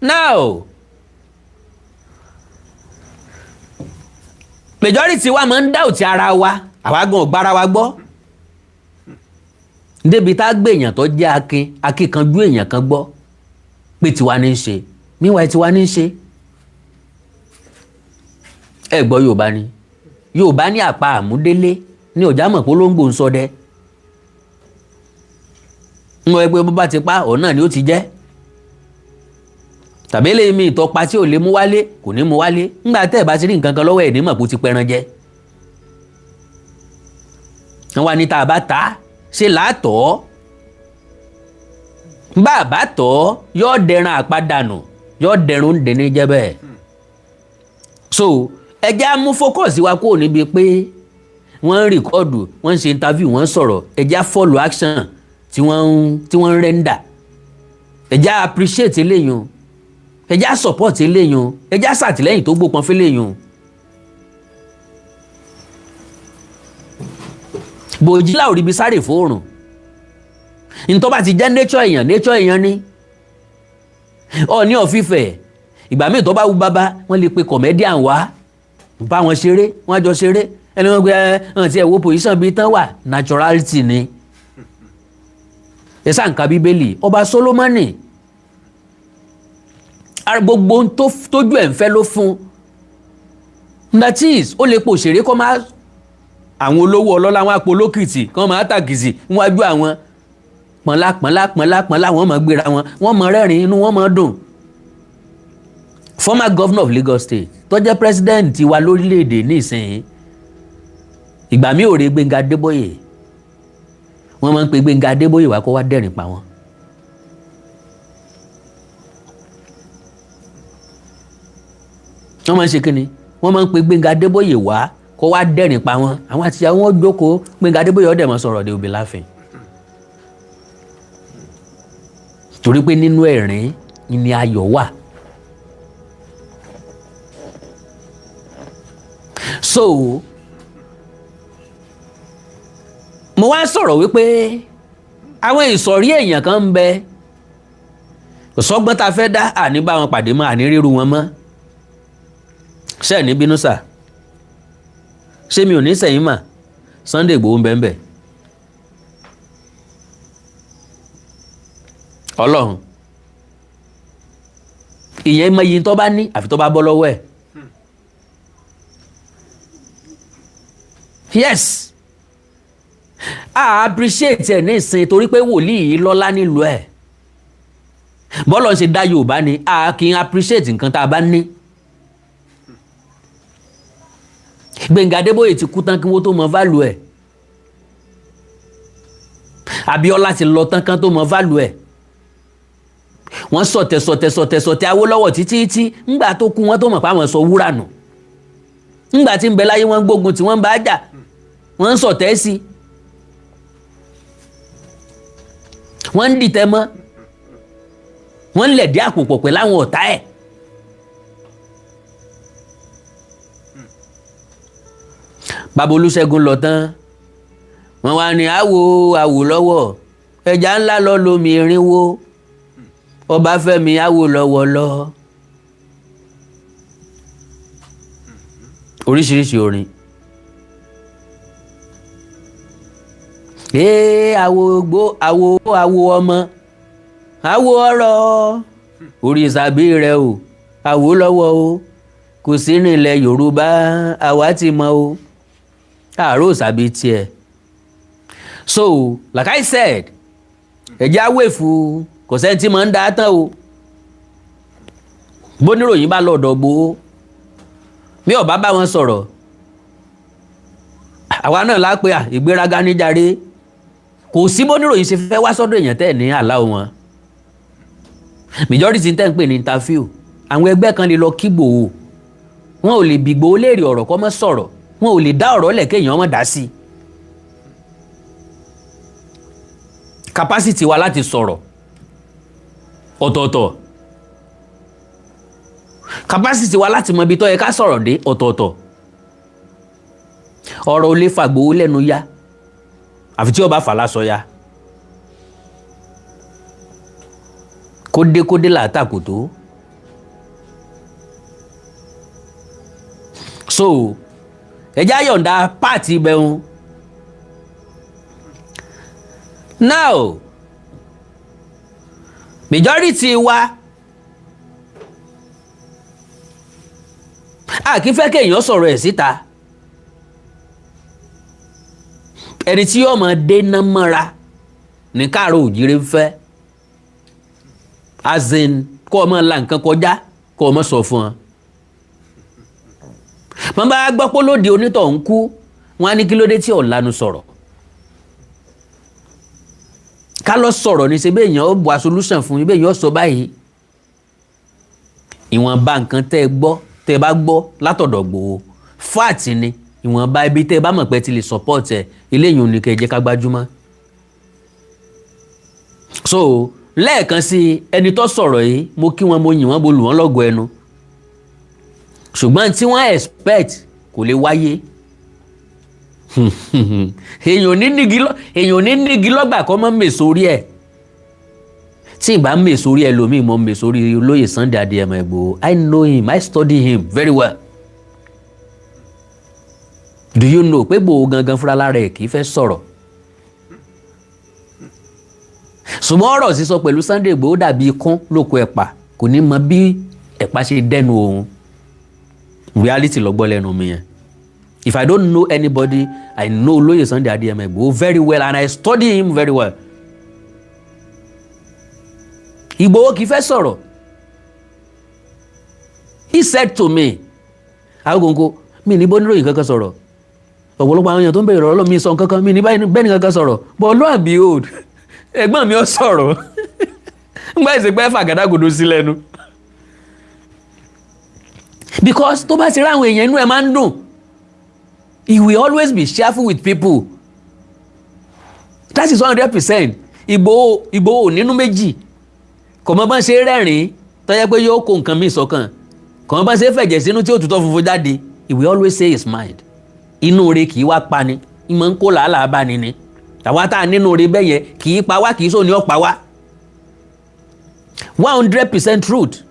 now, majority wa máa ń doubt ara wa, àwa gan ò gbára wa gbọ́. Débi tá a gbé èèyàn tó jẹ́ akin, akíkanjú èèyàn kan gbọ́ pé tiwa ní í ṣe. Meanwhile, tiwa ní í ṣe. Ẹ gbọ́ Yorùbá ni, Yorùbá ní àpá àmúdélé ní ọ̀já mọ̀ pé olóńgbò ń ṣọdẹ. Ń wọ ẹgbẹ́ bó bá ti pa òun náà ni ó ti jẹ́, tàbí lè mi ìtọ́pa tí ò lè mú wálé, kò ní mú wálé. Ńgbà tẹ́ ẹ̀ bá ti rí nǹkan kan lọ́wọ́ ẹ̀, ní mọ̀ kó ti pẹran jẹ. Wọ́n wá ní tá a bá ta ṣe làátọ̀, bá a bá tọ̀, yóò dẹran àpàdánù, yóò dẹrun dẹni jẹ́ bẹ́ẹ̀. So ẹ jẹ́ á mú focus wa kúrò níbi pé wọ́n ń record, wọ́n ń ṣe interview, wọ́n ń sọ̀rọ̀. Ẹ jẹ́ á follow action tí wọ́n ń render. Ẹ jẹ́ á appreciate eléyìí, ẹ jẹ́ á support eléyìí, ẹ jẹ́ á ṣàtìlẹ́yìn tó gbópọn fẹ́lẹ́yìn. Bòjí láò ríbi sáré fóòrùn. Ntọ́ bá ti jẹ́ nature èèyàn, nature èèyàn ni. Ọọ̀ni of Ifẹ̀, ìgbà míì tó bá wú bàbá, wọ́n lè pe comedian wá bá wọn ṣeré, wọ́n á jọ ṣeré. Ẹni wọ́n gbé ẹ̀ tí ẹ̀ wo position bíi tán wà, naturality ni. Ẹ sáà ń ka Bíbélì, ọba Solomoni, gbogbo ohun tójú ẹ̀ ń fẹ́ ló fún. That is, ó lè po òṣèré kọ́ máa àwọn olówó ọlọ́lá wọn àpò olókìtì kọ́ máa tàkìtì níwájú àwọn pọ̀nlá pọ̀nlá pọ̀nlá pọ̀nlá, wọ́n máa gbéra wọn, wọ́n máa rẹ́rìn, inú wọn máa dùn. Former governor of Lagos State tó jẹ́ president wa lórílẹ̀‐èdè nísìnyí, ìgbà mi ò rí Gbẹ́ngà Adébóyè, wọ́n máa ń pe Gbẹ́ngà Adébóyè wá kó wá dẹ́rìn pa wọ́n. Wọ́n máa ń ṣe kínni, wọ́n máa ń pe Gbẹ́ngà Adébóyè wá kó wá dẹ́rìn pa wọ́n. Àwọn àti àwọn jókòó, Gbẹ́ngà Adébóyè ọ̀dẹ̀ máa sọ̀rọ̀, they will be laughing, torí pé nínú ẹ̀rín ni ayọ̀ wà. So mo wá sọ̀rọ̀ wípé àwọn ìsọ̀rí èèyàn kan ń bẹ, kò sọ́gbọ́n tá a fẹ́ dá, àní bá wọn pàdé mọ́, àní ríru wọn mọ́. Ṣé ẹ̀ ní bínú sà? Ṣé mi ò ní sẹ́yìn mà? Sunday Igboho ń bẹ ń bẹ. Ọlọ́run ìyẹn mọ iye tó bá ní, àfi tó bá bọ́ lọ́wọ́ ẹ̀. Yes, a appreciate ẹ̀ ní ìsìn torí pé wòlíì yìí lọ́lá nílùú ẹ̀. Bọ́lọ̀ ṣe dá Yorùbá ni, a kì í appreciate nǹkan tá a bá ní. Gbẹ̀ngà Adébóyè ti kú tán kí wọ́n tó mọ value ẹ̀. Abíọ́lá ti lọ tán kán tó mọ value ẹ̀. Wọ́n sọ̀tẹ̀ sọ̀tẹ̀ sọ̀tẹ̀ sọ̀tẹ̀ Awólọ́wọ̀ títí tí ńgbà tó kú, wọ́n tó mọ̀ pé àwọn sọ wúrà nù. Ńgbà tí ń bẹ láyé, wọ́n gbógun tí wọ́n ń bá jà, wọ́n ń sọ̀tẹ̀ sí, wọ́n ń dìtẹ̀ mọ́, wọ́n ń lẹ̀dí àpò pọ̀ pẹ̀lú àwọn ọ̀tá ẹ̀. Bàbá Olúṣẹ́gun lọ tán, wọ́n wá ní àwò àwò lọ́wọ́, ẹja ńlá lọ lómi irinwó, Ọbáfẹ́mi Awólọ́wọ̀ lọ. Oríṣiríṣi orin. Ee, àwo gbó, àwo, àwo ọmọ, àwo ọ̀rọ̀ orí ìsàbí rẹ o, Awólọ́wọ̀ o, kò sí nílẹ̀ Yorùbá, àwa ti mọ̀ o, àárò ìsàbí tiẹ̀. So like I said, ẹ̀jẹ̀ awéfu kò sẹ́ni tí mò ń dá tán o. Bóníròyìn bá lọ́dọ̀ gbowó, bí ọba bá wọn sọ̀rọ̀, àwa náà lápẹ́ à ìgbéraga níjàre. Kò sí bóníròyìn ṣe fẹ́ wá sọ́dọ̀ èèyàn tẹ́ ẹ̀ ní àlá wọn. Majority tẹ́ ń pè ní interview, àwọn ẹgbẹ́ kan lè lọ kí Ìgbòho, wọn ò lè bí Ìgbòho léèrè ọ̀rọ̀ kọ́ mọ́ sọ̀rọ̀, wọn ò lè dá ọ̀rọ̀ lẹ̀ kéèyàn mọ́ dá sí. Capacity wa láti sọ̀rọ̀ ọ̀tọ̀ọ̀tọ̀, capacity wa láti mọ ibi tó yẹ ká sọ̀rọ̀ dé ọ̀tọ̀ọ̀tọ̀. Ọ̀rọ̀ ò lè fa Ìgbòho lẹ́nu ya, àfi tí ó bá fà lásọ ya. Kódékódé làátàkù tó. So ẹjẹ́ àyọ̀ǹda páàtì ibẹ̀. Now, majority wa A kì í fẹ́ kéèyàn sọ̀rọ̀ ẹ̀ síta. Ẹni tí yóò máa dénà mọ́ra ní káàárọ̀ òjíire ń fẹ́, as in kó o máa la nǹkan kọjá, kó o máa sọ fún ọ. Wọ́n bá gbọ́ pé lóde onítọ̀ ń kú, wọ́n á ní kí ló dé tí ò lanu sọ̀rọ̀. Ká lọ sọ̀rọ̀ ní ṣe bẹ́ẹ̀ yẹn ó bu solution fún yín, bẹ́ẹ̀ yẹn ó sọ báyìí. Ìwọ̀nba nǹkan tẹ́ ẹ gbọ́, tẹ́ ẹ bá gbọ́ látọ̀dọ̀ Ìgbòho, fáàtì ni. Ìwọ̀nba ibi tẹ́ ẹ bá mọ̀ pé ti lè support ẹ, eléyìí ò ní kẹ́ ẹ jẹ́ ká gbájúmọ́. So lẹ́ẹ̀kan sí, ẹni tó sọ̀rọ̀ yìí, mo kí wọn, mo yìn wọ́n, mo lù wọ́n lọ́gọ̀ọ́ ẹnu, ṣùgbọ́n tí wọ́n expect kò lè wáyé. Èèyàn ní nígi lọ́gbà kọ́ mọ́ mèso orí ẹ̀. Tí ìbá mèso orí ẹ̀ lómi, mọ́ mèso orí olóyè Sunday Adéyẹmọ Ìgbòho. I know him, I study him very well. Do you know pé Ìgbòho gangan fúnra lára ẹ̀ kì í fẹ́ sọ̀rọ̀? Ṣùgbọ́n ọ̀rọ̀ sísọ pẹ̀lú Sunday Ìgbòho dàbí ikún lóko ẹ̀pà, kò ní mọ bí ẹ̀pà ṣe dẹnu òun. Reality ló gbọ́ lẹ́nu mi yẹn. If I don't know anybody, I know Olóyè Sunday Adéyẹmọ Ìgbòho very well and I study him very well. Ìgbòho kì í fẹ́ sọ̀rọ̀. He said to me, "Agogo mi ní bóníròyìn kankan sọ̀rọ̀. Ọ̀pọ̀lọpọ̀ àwọn èèyàn tó ń bèrè ọ̀rọ̀ mi sọ kankan, mi ní bẹ́ẹ̀ ni kankan sọ̀rọ̀, but lo and behold, ẹ̀gbọ́n mi ò sọ̀rọ̀." Ngbà ìsìnkú ẹ̀fà gàdàgodo sí lẹ́nu. Because tó bá ti rí àwọn èèyàn, inú ẹ̀ máa ń dùn. He will always be cheerful with people. That is 100%. Ìgbòho nínú méjì, kò mọ bọ́n ṣe rẹ́rìn-ín tó yẹ pé yóò kó nǹkan míì sọ́kàn, kò mọ bọ́n ṣe fẹ̀jẹ̀ sínú tí ó tutọ́ funfun jáde. He will always say his mind. Inú rẹ̀ kì í wá pani, ìmọ̀ ń kó làálàá bá ni ni. Àwa tá a nínú rẹ̀ bẹ́ẹ̀ yẹn kì í pa wá, kì í sóò ní ọ̀pá wá. 100% truth.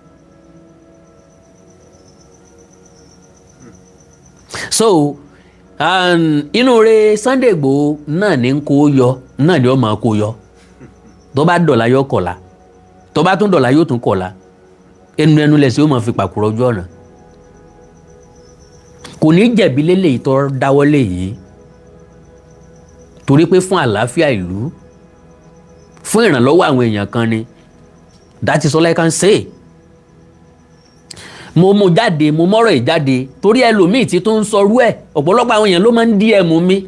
So inú rẹ̀ Sunday Igboho náà ní kó yọ, náà ni ó máa kó yọ. Tó bá dọ̀la yóò kọ̀la, tó bá tún dọ̀la yóò tún kọ̀la. Ẹnu ẹnu lẹ̀sìn ó máa fi pàkúrọ̀ ojú ọ̀nà. Kò ní jẹ̀bi lélẹ́yìí tó dáwọ́lé yìí, torí pé fún àlàáfíà ìlú, fún ìrànlọ́wọ́ àwọn èèyàn kan ni. That is all I can say. Mo mú jáde, mo mọ́rọ̀ ẹ̀ jáde torí ẹlòmíì tí tó ń sọrú ẹ̀. Ọ̀pọ̀lọpọ̀ àwọn èèyàn ló máa ń DM mi,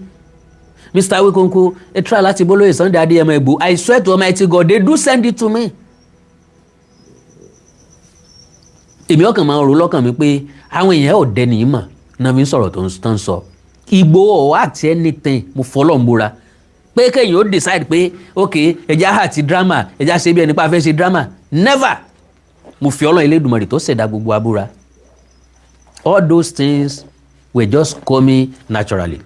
"Mr. Awikonko, ẹ try láti bólóyè Sunday Adéyẹmọ Ìgbòho." I swear to Almighty God, they do send it to me. Èmi ọkàn máa ń ro lọ́kàn mi pé àwọn èèyàn ò dẹni yìí mọ̀ náà fi ń sọ̀rọ̀ tó ń sọ. Ìgbòho àti anything, mo fọlọ́ ń búra pé kéèyàn ó decide pé ok, ẹja àti drama, ẹja ṣe bí ẹni pa fẹ́ ṣe drama, never. Mo fi Ọlọ́run Elédùmarè tó ṣẹ̀dá gbogbo abúra. All those things were just coming naturally.